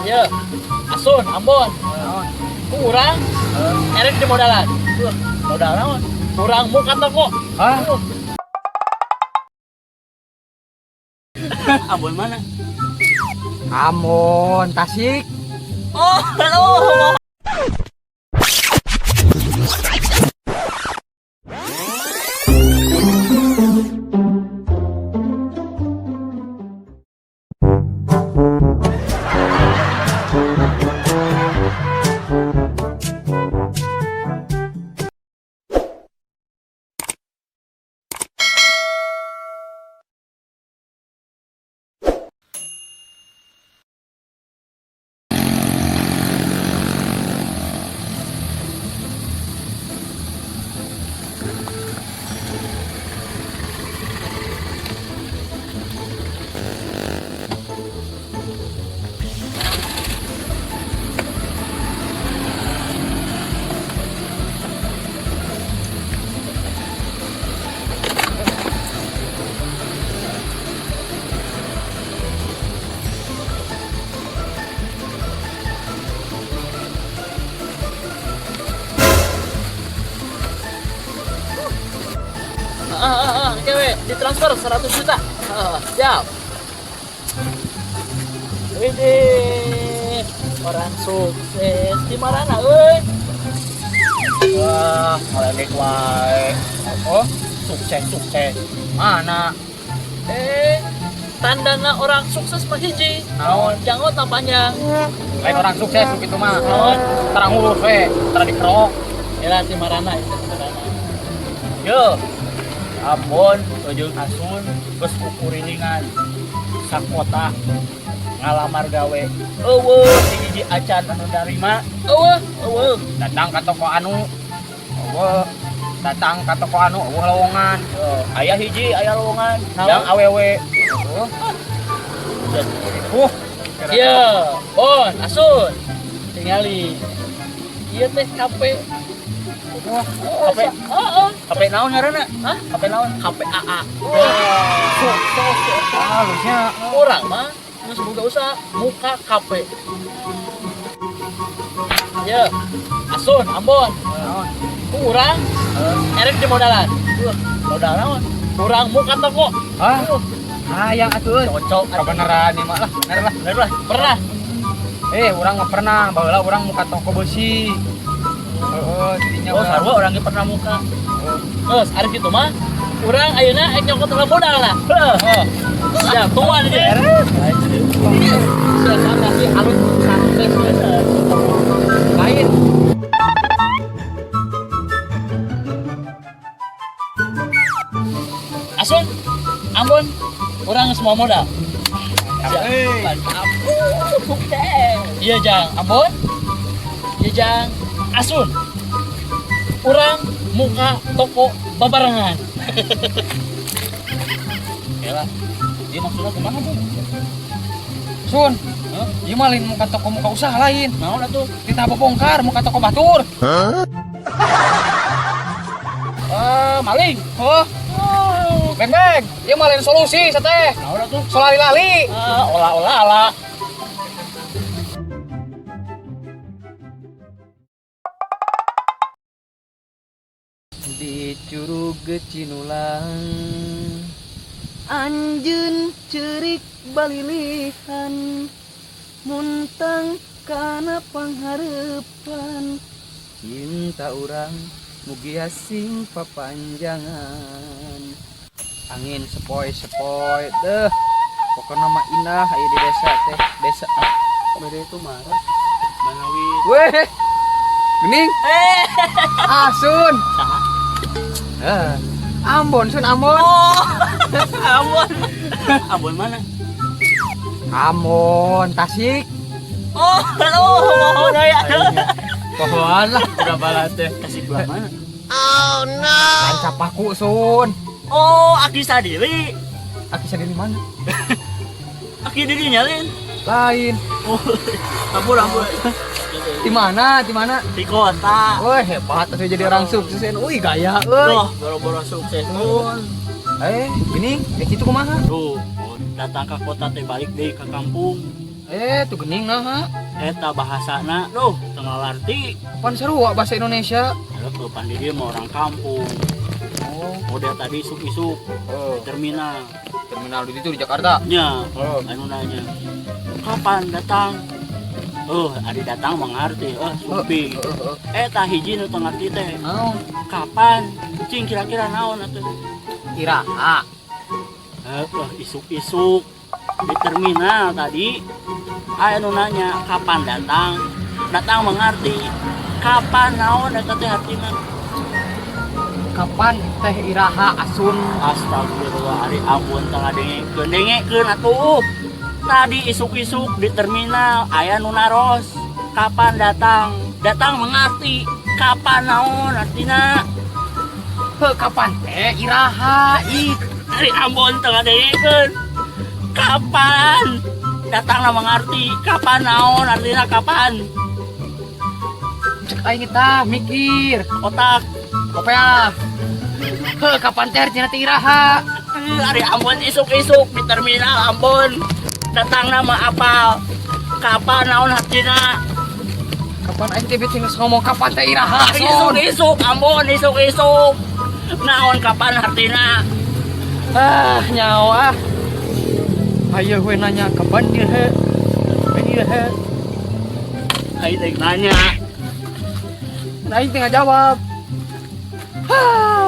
Ya, Asun, Ambon. Ku urang erek di modalan. Modal naon? Urang muka toko. Hah? Ambon mana? Ambon, Tasik. Oh, halo. Oke, we, ditransfer 100 juta. Siap. Widih, orang sukses di mana euy? Wah, ngeledek wae. Oh, Sukses, sukses. mana? Eh, tandana orang sukses mah hiji. Naon? Janggot panjang. Lain orang sukses gitu mah. Naon? Tara ngurus we, tara dikerok. Era di marana itu di marana. Yo, Ambon, jeung Asun, geus kukurilingan sakota ngalamar gawe. Eueuh, hiji acan anu narima. Eueuh, eueuh. Datang ke toko anu. Eueuh. Datang ke toko anu, eueuh lowongan. Aya hiji, aya lowongan. Naon? Yang awewe. Eueuh. Uh. Iya, Bon, Asun. Tingali. Ieu teh KP. Wah, KP. Heeh. HP naon ngaranna? Hah? HP naon? KP AA. Sukses. Halusnya. Urang mah geus boga usaha muka KP. Ya, Asun, Ambon. Naon? Ku urang erek di modalan. Modal naon? Urang muka toko. Hah? Hayang atuh. Cocok. Kebenaran nih mah lah, bener lah. Bener lah. Pernah. Eh, urang mah pernah, baheula urang muka toko besi. Heeh, jadinya Oh, sarua urang ge pernah muka. Terus, ari kitu mah urang ayeuna ek nyokot heula modal lah. Heeh. Ya, tungguan aja. Suasana sih alus sukses Lain. Asun, Ambon, urang semua modal. Siap. Eh. Mantap. Sukses. Iya, Jang. Ambon. Iya, Jang. Asun. Urang muka toko babarengan. Oke lah. Dia maksudnya kemana, Bu? Sun, Hah? ieu mah lain muka toko muka usaha lain. Naon atuh? Kita bongkar muka toko batur. Eh, maling. Oh, Oh. beng beng. Ieu mah lain solusi sateh. Naon atuh? Solali-lali. Ah, olah-olah ala. Di Curug Cinulang anjeun ceurik balilihan muntang kana panghareupan cinta urang mugia sing papanjangan. Angin sepoi-sepoi deh, pokoknya mah indah aya di desa teh, desa. Beda itu marah. Manawi. Weh, gening. Eh, Asun. Saha? Eh, Ambon, Sun, Ambon. Oh, Ambon. Ambon mana? Ambon, Tasik. Oh, halo, mohon ya. Pohon lah, udah balas teh. Tasik belah mana? Tancap paku, Sun. Oh, Aki Sadili. Aki Sadili mana? Aki diri nyalin. Lain. Oh, ampun, ampun. Di mana? Di mana? Di kota. Wah, hebat atuh jadi orang sukses. Wih, gaya euy. Loh, boro-boro sukses. Nun. Eh, gini, kayak gitu kumaha? Tuh, datang ke kota teh balik deh ke kampung. Eh, tuh gening nah. Eta bahasana, duh, teu ngarti. Pan seru bahasa Indonesia. Heuh, pan di dieu mah orang kampung. Oh, Model tadi isuk-isuk oh. di terminal. Terminal di itu di Jakarta. Nya, Oh. anu nanya, "Kapan datang?" Oh, ari datang mengerti, oh, sumping. Heeh. Eta hiji nu teu ngarti teh. Naon? Kapan? Cing, kira-kira naon atuh? Iraha. Heuh, isuk-isuk di terminal tadi aya nu nanya, "Kapan datang?" Datang mengerti. Kapan naon eta teh artina? Kapan teh iraha, Asun? Astagfirullah, ari Ambon teu ngadengekeun. Dengekeun atuh. Tadi isuk-isuk di terminal aya nu naros, "Kapan datang?" Datang mengerti. Kapan naon artina? Heuh, kapan teh iraha? Ih, Ari Ambon teu ngadengekeun. Kapan? Datang lah mengerti. Kapan naon artina kapan? Cek aing kita mikir. Otak. Kopea. Heuh, kapan teh artina teh iraha? Eh, ari Ambon isuk-isuk di terminal Ambon. Datang nama apal. Kapan naon artina? Kapan aing teh beuh geus ngomong kapan teh iraha, Asun? Isuk-isuk Ambon, isuk-isuk. Naon kapan artina? Ah, nyawa. Ayo gue nanya kapan iraha? Kapan iraha? Aing teh nanya. Nah, aing teh jawab. Hah.